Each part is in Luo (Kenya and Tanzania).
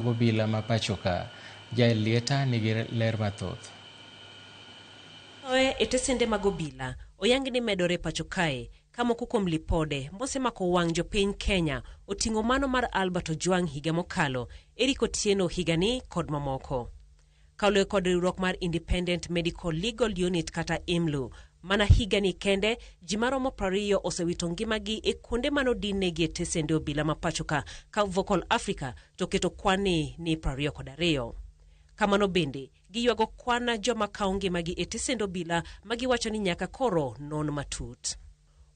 Obila ma pachoka. Jael Lieta nigi ler mathoth. Thoe e tesende mag obila oyangi ni medore pacho kae ka moko kuom lipode mosemako wang' jopiny Kenya oting'o mano mar Albert Ojwang higa mokalo, Eric Otieno higani kod mamoko. Kaluwore kod riwruok mar Independent Medical Legal Unit kata IMLU, mana higani kende ji maromo 20 osewito ngimagi e kuonde manodinnegi e tesende obila ma pachoka ka Vocal Africa to oketo kwan ni 22. Kamano bende giywago kwan joma kawo ngimagi e tesend obila ma giwacho ni nyaka koro non matut.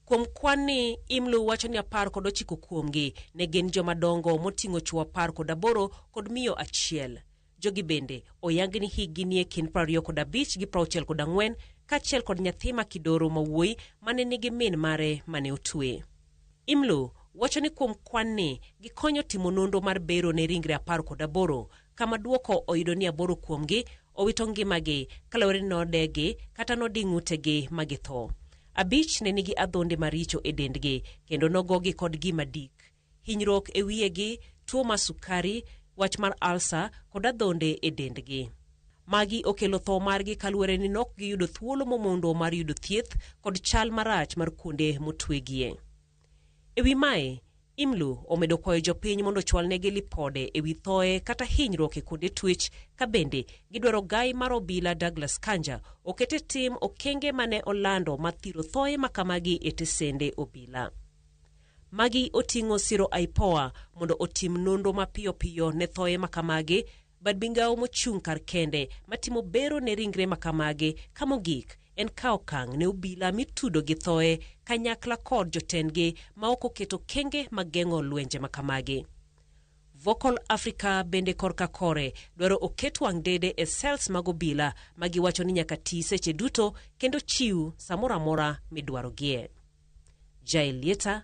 Kuom kwan ni, IMLU wacho ni 19 kuomgi ne gin joma dongo moting'o chwo 18 kod miyo achiel. Jogi bende oyang ni hikgi nie kind 25 gi 64 kaachiel kod nyathi ma kidoro ma wuoyi mane nigi min mare mane otwe. IMLU wacho ni kuom kwan ni gikonyo timo nonro mar bero ne ringre 18 kama duoko oyudo ni 8 kuomgi owito ngimagi kaluwore ni nodegi kata nodi ng'utegi ma githo. 5 ne nigi adhonde maricho e dendgi kendo nogogi kod gima dik. Hinyruok e wiyegi, tuo mar sukari, wach mar ulcer kod adhonde e dendgi. Magi okelo tho margi kaluwore ni nok giyudo thuolo momondo mar yudo thieth kod chal marach mar kuonde motwegie. E wi mae, IMLU omedo kwayo jopiny mondo ochwalnegi lipode e wi thoe kata hinyruok e kuonde twech ka bende gidwaro gai mar obila Douglas Kanja okete tim okenge mane olando mar thiro thoe makamagi e tesende obila. Magi oting'o siro IPOA mondo otim nonro mapiyo piyo ne thoe makamagi, bad migawo mochung' kar kende matimo bero ne ringre makamagi ka mogik en kawo okang' ne obila mitudo gi thoe kanyakla kod jotendgi ma ok oketo okenge mag geng'o lwenje makamagi. Vocal Africa bende korka kore dwaro oket wang' dede e cells mag obila ma giwacho ni nyaka ti seche duto kendo chiw samoro amora midwarogie. Jael Lieta.